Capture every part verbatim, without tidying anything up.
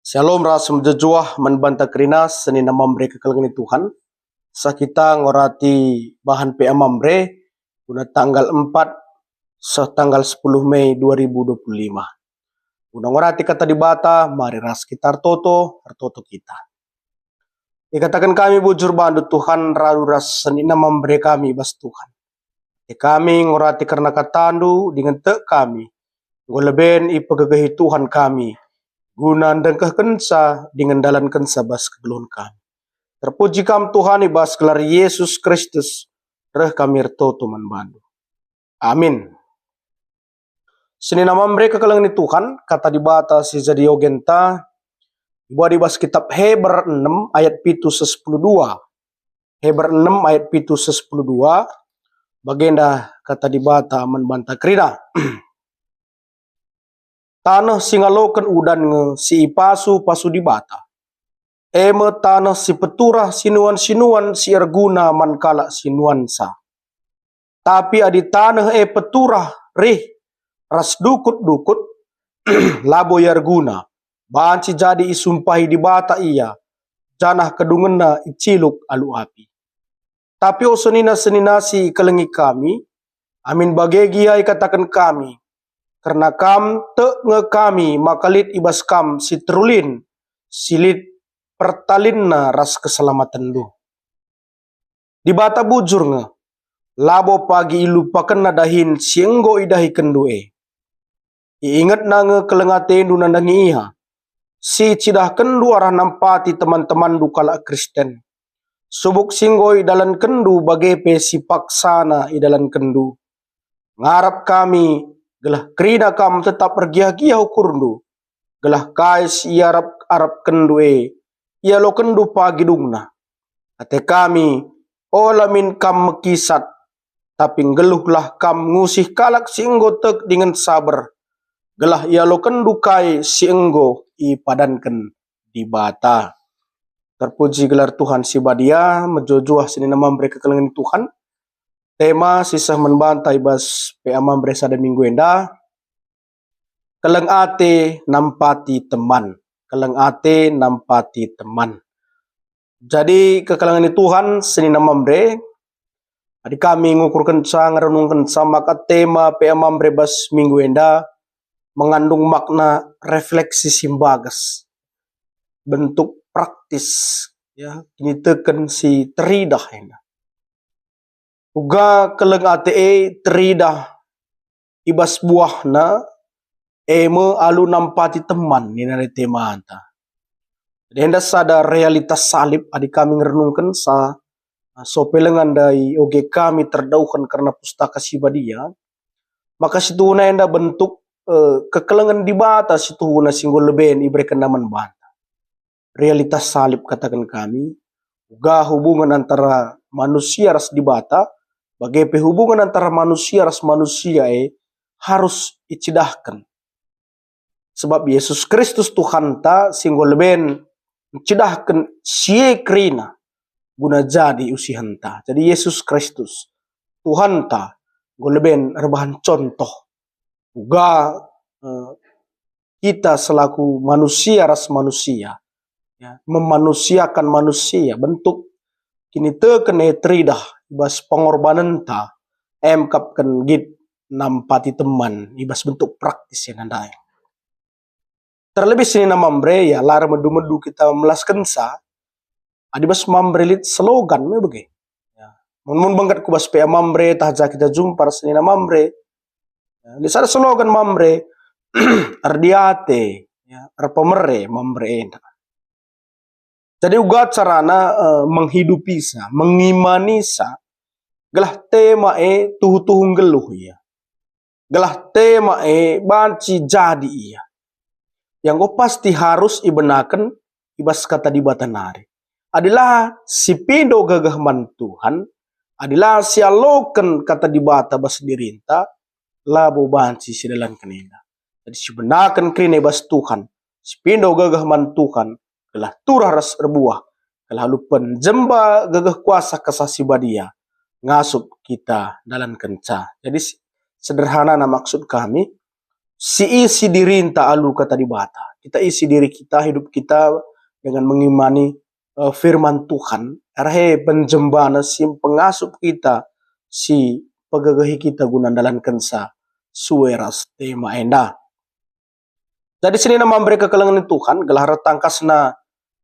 Shalom ras mejuah-juah man banta kerina senina Mamre kekelengen Tuhan. Seh kita ngorati bahan P A Mamre guna tanggal empat seh tanggal sepuluh Mei dua ribu dua puluh lima. Guna ngorati Kata Dibata, mari ras kita ertoto, ertoto kita. Ikataken kami bujur bandu Tuhan, radu ras senina Mamre kami i bas Tuhan. Ate kami ngorati kerna katandu dingen tek kami enggo leben ipegegehi Tuhan kami, guna ndengkehkenca dingen ndalankenca bas kegeluhen kami. Terpuji Kam Tuhan, i bas gelar Yesus Kristus reh kami ertoto man bandu. Amin. Senina Mamre kekelengen Tuhan, Kata Dibata si jadi ogenta ibuat i bas kitab Heber enem ayat pitu seh sepuluh dua. Heber enem ayat pitu seh sepuluh dua, bagenda Kata Dibata man banta kerina. Taneh si ngaloken udan nge si ipasu-pasu Dibata, e me taneh si peturah sinuan-sinuan si erguna man kalak sinuansa. Tapi adi taneh e peturah rih ras dukut-dukut, labo ia erguna, banci jadi isumpahi Dibata ia, janah kedungenna iciluk alu api. Tapi o senina-senina si ikelengi kami, amin bage gia ikataken kami, kerna kam tek nge kami maka lit i bas kam si terulin, si lit pertalinna ras keselamatenndu. Dibata bujur nge, labo pagi ilupakenNa dahin si enggo idahikenndu e. IingetNa nge keleng atendu nandangi Ia, si icidahkenndu arah nampati teman-temanndu kalak Kristen. Subuk si enggo idalankenndu bage pe si paksana idalankenndu. Ngarap kami gelah kerina kam tetap ergiah-giah ukurndu, gelah kai si iarap-arapkenndu e ialokenndu pagi dungna. Ate kami, ola min kam mekisat, tapi nggeluhlah kam ngusih kalak si enggo tek dingen saber, gelah ialokenndu kai si enggo ipadanken Dibata. Terpuji gelar Tuhan si Badia, mejuah-juah senina Mamre kekelengen Tuhan. Tema si seh man banta i bas P A Mamre sada minggu enda, keleng ate nampati teman. Keleng ate nampati teman. Jadi, kekelengen Tuhan senina Mamre, adi kami ngukurkenca, ngerenungkenca maka tema P A Mamre bas minggu enda mengandung makna refleksi si mbages, bentuk praktis, ya, kiniteken si teridah enda. Uga keleng ate e teridah i bas buahna, e me alu nampati teman nina temanta. Jadi enda sada realitas salib adi kami ngerenungkenca, so pe lenga ndai oge kami terdauhen kerna Pustaka Si Badia, maka situhuna enda bentuk, eh, kekelengen Dibata situhuna si enggo leben iberekenNa man banta. Realitas salib kataken kami, uga hubungan antara manusia ras Dibata, bage pe hubungan antara manusia ras manusia e harus icidahken. Sebab Yesus Kristus Tuhanta si enggo leben ncidahken si e kerina guna jadi usihenta. Jadi Yesus Kristus Tuhanta enggo leben erbahan contoh uga, eh, kita selaku manusia ras manusia, ya, memanusiakan manusia, bentuk kiniteken e teridah i bas pengorbanenta, emkap kin nggit nampati teman i bas bentuk praktis e ndai. Terlebih senina Mamre, ya, la ermedu-medu kita melaskenca, adi bas Mamre lit slogan me bage. Ya. Mun, mun bengket ku bas P A Mamre, tah ja kita jumpa ras senina Mamre. Ya, lit sada slogan Mamre, erdiate, ya, erpemere Mamre enda. Jadi uga carana, eh, menghidupisa, mengimanisa, gelah tema e tuhu-tuhu nggeluh ia. Gelah tema e banci jadi ia. Ia enggo pasti harus ibenaken i bas Kata Dibata nari. Adi la sipindo gegeh man Tuhan, adi la sialoken Kata Dibata bas dirinta, labo banci sidalanken enda. Jadi sibenaken kerina i bas Tuhan, sipindo gegeh man Tuhan, gelah turah ras erbuah, gelah alu penjemba gegeh kuasa Kesah Si Badia ngasup kita ndalankenca. Jadi, si-, sederhanana maksud kami, siisi dirinta alu Kata Dibata. kita isi diri kita, hidup kita dengan mengimani, eh, firman Tuhan, arah e penjembaNa si pengasup kita, si pegegehi kita guna ndalankenca sue ras tema enda. Jadi senina mambere kekelengen Tuhan, gelah reh tangkasna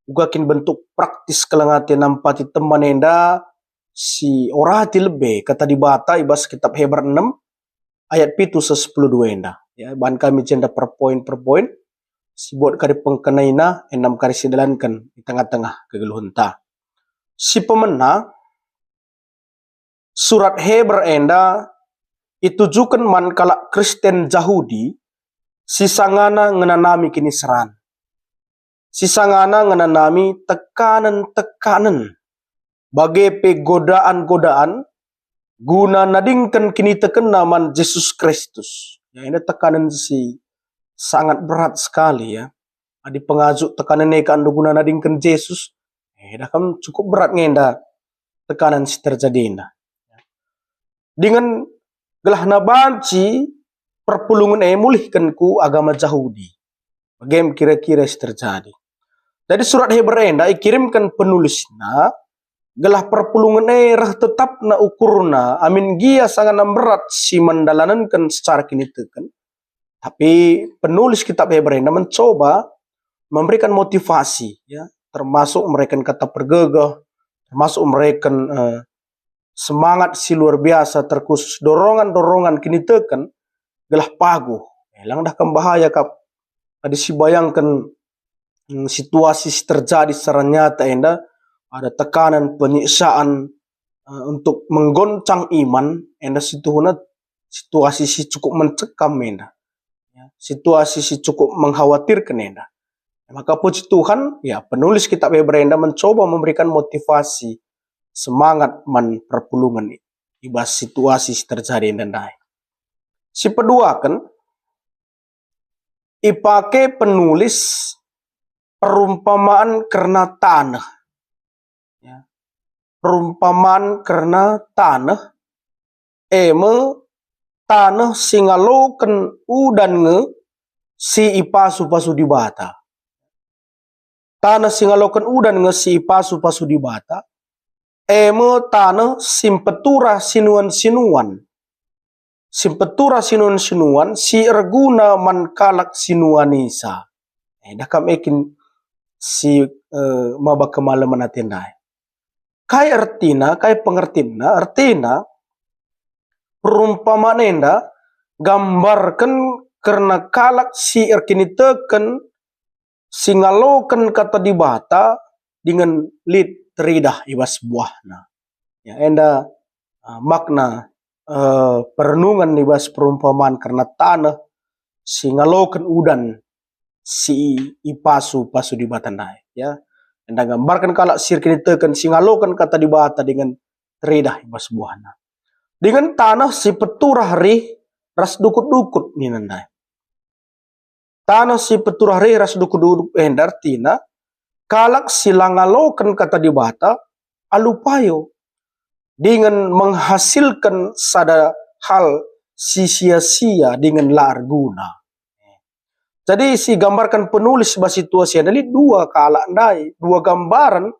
uga kin bentuk praktis keleng ate nampati teman enda si orati lebe Kata Dibata i bas Kitab Heber enem ayat pitu seh sepuluh dua enda. Ya, bahan kami jenda per poin per poin, si buat kari pengkenaina, enam kari sidalanken i tengah-tengah kegeluhenta. Si pemena, surat Heber enda itujuken man kalak Kristen Jahudi si sangana ngenanami kiniseran, si sangana ngenanami tekanen-tekanen, bage pe godaan-godaan guna nadingken kinitekenna man Jesus Kristus. Ya, ini tekanen si sangat berat sekali, ya. Adi pengajuk tekanen e ka enda guna nadingken Jesus, eh, dah kam cukup berat nge enda tekanen si terjadi enda. Dingen gelah banci perpulungen e mulihken ku agama Jahudi. Bage me kira-kira si terjadi. Jadi surat Heber enda ikirimken penulisna gelah perpulungen e reh tetapna ukurna amin gia sangana mberat si mendalanenken secara kiniteken. Tapi penulis kitab Heber enda mencoba memberikan motivasi, ya, termasuk mereken kata pergegeh, termasuk mereken, eh, semangat si luar biasa, terkhusus dorongan-dorongan kiniteken gelah paguh. Eh, lang dah kam bahaya kap adi sibayangken, mm, situasi si terjadi secara nyata enda, ada tekanan, penyiksaan, eh, untuk menggoncang iman, enda situhuna situasi si cukup mencekam enda. Ya, situasi si cukup mengkhawatirken enda. Maka puji Tuhan, ya, penulis kitab Heber enda mencoba memberikan motivasi, semangat man perpulungen i bas situasi si terjadi enda ndai. Si peduaken, ipake penulis perumpamaan kerna taneh. Ya. Perumpamaan kerna taneh, e me taneh si ngaloken udan nge si ipasu-pasu Dibata. Taneh si ngaloken udan nge si ipasu-pasu Dibata, e me taneh si mpeturah sinuan-sinuan. Si mpeturah sinuan-sinuan si erguna man kalak si nuanisa. Eh, dah kam e kin si, eh, maba kemalemen ate ndai. Kai ertina, kai pengertinna? Ertina, perumpamaan enda gambarken kerna kalak si erkiniteken, si ngaloken Kata Dibata dingen lit teridah i bas buahna. Ya, enda, ah, makna, eh, perenungan i bas perumpamaan kerna taneh si ngaloken udan si ipasu-pasu Dibata ndai, ya. Enda gambarken kalak si erkiniteken si ngaloken Kata Dibata dingen teridah i bas buahna. Dingen taneh si peturah rih ras dukut-dukut nina ndai. Taneh si peturah rih ras dukut-dukut enda ertina kalak si la ngaloken Kata Dibata alu payo, dingen menghasilken sada hal si sia-sia dingen la erguna. Jadi si gambarken penulis bas situasi enda lit dua kalak ndai, dua gambaren,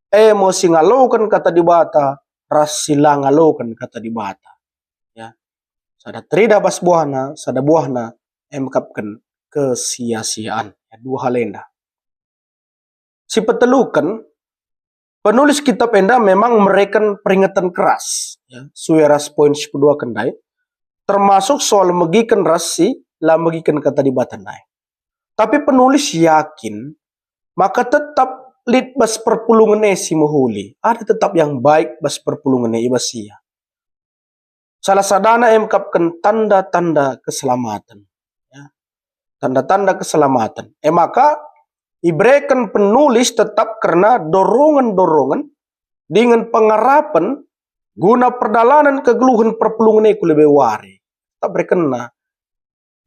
e me si ngaloken Kata Dibata ras si la ngaloken Kata Dibata. Ya. Sada teridah bas buahna, sada buahna e mekapken kesia-siaan. Ya, dua hal enda. Si peteluken, penulis kitab enda memang mereken peringeten keras, ya, sue ras poin si peduaken ndai, termasuk soal megiken ras si la megiken Kata Dibata ndai. Tapi penulis yakin maka tetap lit bas perpulungen e si mehuli, ada tetap yang baik bas perpulungen e i bas ia. Salah sadana e mekapken tanda-tanda keselamaten. Ya. Tanda-tanda keselamaten. E maka, ibereken penulis tetap kerna dorongen-dorongen dingen pengarapen guna perdalanen kegeluhen perpulungen e ku lebe wari. Tetap berekenna,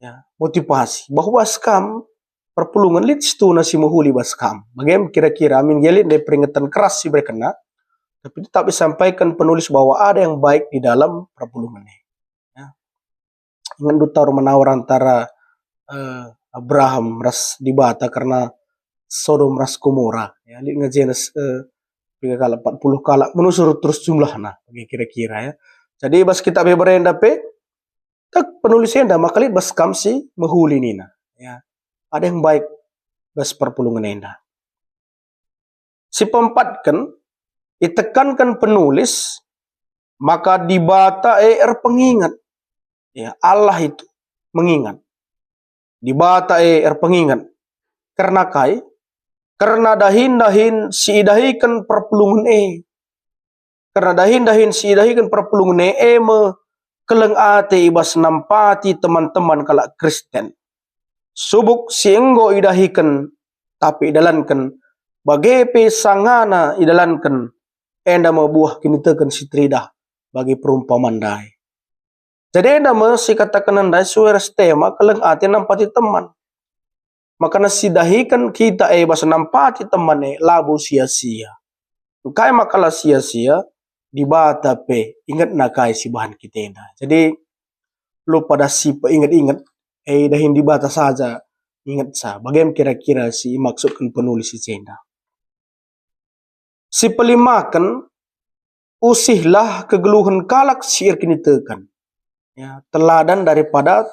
ya, motivasi bahwa bas kam perpulungen lit situhuna si mehuli bas kam. Bage me kira-kira amin gia lit ndai peringeten keras si berekenna, tapi tetap disampaikan penulis bahwa ada yang baik di dalam perpulungen e. Ya. Inget ndu tawar-menawar antara, eh, Abraham ras Dibata kerna Sodom ras Gomora. Ya, lit nge Genesis, eh, piga kalak, empat puluh kalak, menusur terus jumlahna, bagi kira-kira, ya. Jadi bas kitab Heber enda pe, tek penulis enda maka lit bas kam si mehuli nina. Ya, ada yang baik bas perpulungen enda. Si peempatken, itekanken penulis maka Dibata e erpenginget. Ya, Allah itu mengingat. Dibata e erpenginget. Kerna kai? Kerna dahin-dahin si idahiken perpulungen e. Kerna dahin-dahin si idahiken perpulungen e, e me keleng ate i bas nampati teman-teman kalak Kristen. Subuk si enggo idahiken, tapi idalanken, bage pe sangana idalanken, enda me buah kiniteken si teridah bagi perumpaman ndai. Jadi enda me sikataken ndai sue ras tema keleng ate nampati teman. Makana sidahiken kita e bas nampati teman e labo sia-sia. Engkai maka la sia-sia? Dibata pe ingetna kai si bahan kita enda. Jadi, lupa dah si peinget-inget, e dahin Dibata saja ingetsa. Bage me kira-kira si imaksudken penulis i jenda. Si pelimaken, usihlah kegeluhen kalak si erkiniteken. Ya, teladan daripada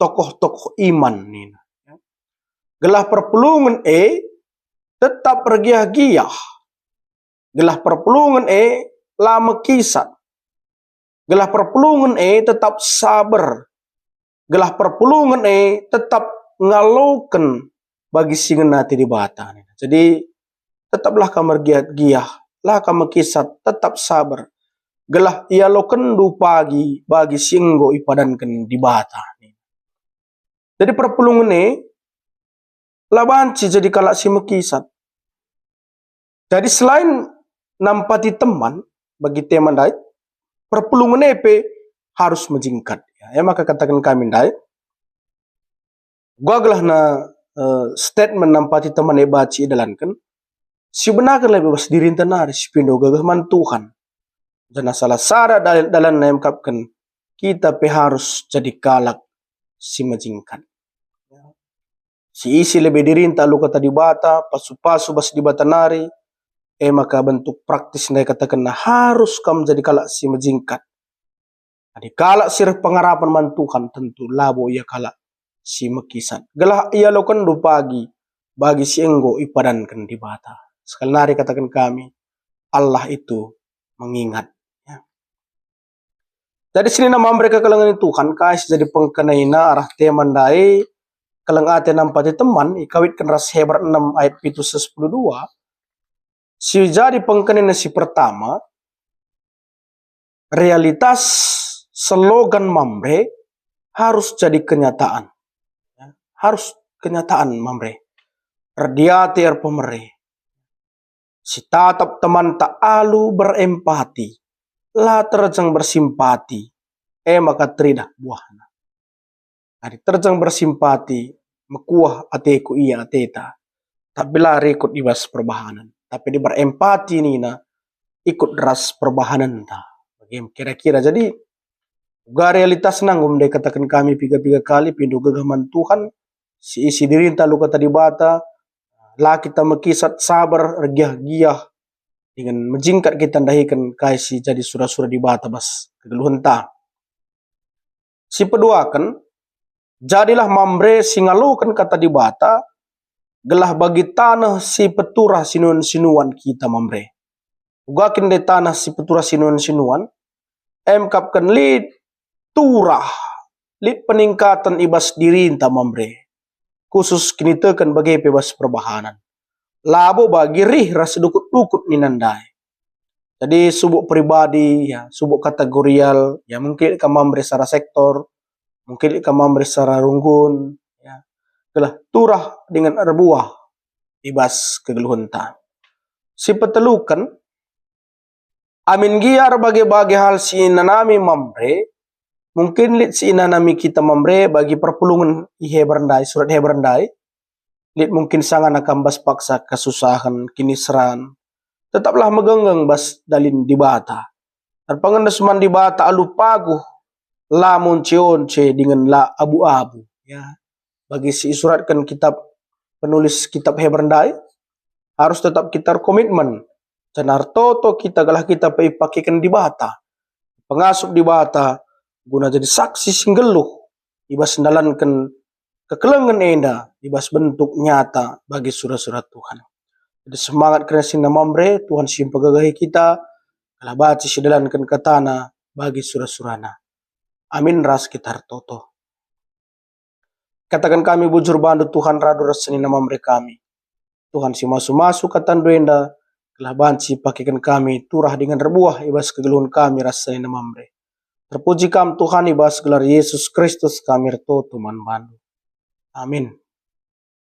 tokoh-tokoh iman nina. Ya. Gelah perpulungen e tetap ergiah-giah. Gelah perpulungen e la mekisat. Gelah perpulungen e tetap saber. Gelah perpulungen e tetap ngaloken bagi si ngena ate Dibata. Jadi, tetaplah kam ergiah-giah, la kam mekisat, tetap saber. Gelah ialokenndu pagi bagi si enggo ipadanken Dibata. Jadi perpulungen e la banci jadi kalak si mekisat. Jadi selain nampati teman bagi tema ndai, perpulungen e pe harus mejingkat. Ya, e maka kataken kami ndai, uga gelahna, eh, statement nampati teman e banci idalanken, sibenaken lebe bas dirinta nari si pindo gagah man Tuhan. Janah salah sada dal-, dalanna emkapken kita pe harus jadi kalak si mejingkat. Si isi lebe dirinta alu Kata Dibata, pasu-pasu bas Dibata nari, e maka bentuk praktis ndai katakenna harus kam jadi kalak si mejingkat. Adi kalak si reh pengarapen man Tuhan, tentu labo ia kalak si mekisat. Gelah ialokenndu pagi bagi si enggo ipadanken Dibata. Sekali nari kataken kami, Allah itu mengingat. Ya. Jadi senina Mamre kekelengen Tuhan, kai si jadi pengkenina arah tema ndai, keleng ate nampati teman, ikawitken ras Heber enem ayat pitu seh sepuluh dua, si jadi pengkenina si pertama, realitas slogan Mamre harus jadi kenyataan. Ya, harus kenyataan Mamre. Erdiate erpemere. Si tatap temanta alu berempati, la terjeng bersimpati, e maka teridah buahna. Adi terjeng bersimpati, mekuah ateku ia ateta, tapi la rikut i bas perbahanen. Tapi adi berempati nina, ikut ras perbahanenta. Bage me kira-kira. Jadi, uga realitasna enggo me ndai kataken kami piga-piga kali, pindo gagah man Tuhan, si isi dirinta alu Kata Dibata, la kita mekisat, saber, ergiah-giah, dingen mejingkat kita ndahiken kai si jadi sura-sura Dibata bas kegeluhenta. Si peduaken, jadilah Mamre si ngaloken Kata Dibata, gelah bagi taneh si peturah sinuan-sinuan kita Mamre. Uga kin ndai taneh si peturah sinuan-sinuan, emkapken lit turah, lit peningkaten i bas dirinta Mamre, khusus kiniteken bage pe bas perbahanen. Labo bagi rih ras dukut-dukut nina ndai. Jadi subuk pribadi, ya, subuk kategorial, ya, mungkin lit ka Mamre secara sektor, mungkin lit ka Mamre secara runggun, ya. Gelah turah dingen erbuah i bas kegeluhenta. Si peteluken, amin gia erbage-bage hal si inanami Mamre, mungkin lit si inanami kita Mamre bagi perpulungen i Heber ndai, surat Heber ndai, lit mungkin sangana kam bas paksa kesusahen, kiniseran, tetaplah megenggeng bas dalin Dibata. Erpengendes man Dibata alu paguh, la monce-once dingen la abu-abu, ya. bagi si isuratken kitab, penulis kitab Heber ndai, arus tetap kita erkomitmen, janah ertoto kita gelah kita pe ipakiken Dibata, pengasup Dibata, guna jadi saksi si nggeluh i bas ndalanken kekelengen enda i bas bentuk nyata bagi sura-sura Tuhan. Jadi semangat kerina senina Mamre, Tuhan si mpegegehi kita, gelah banci sidalanken kataNa bagi sura-suraNa. Amin ras kita ertoto. Kataken kami bujur bandu Tuhan radu ras senina Mamre kami. Tuhan si masu-masu kataNdu enda, gelah banci pakiken kami turah dingen erbuah i bas kegeluhen kami ras senina Mamre. Terpuji Kam Tuhan, i bas gelar Yesus Kristus kami ertoto man bandu. Amin.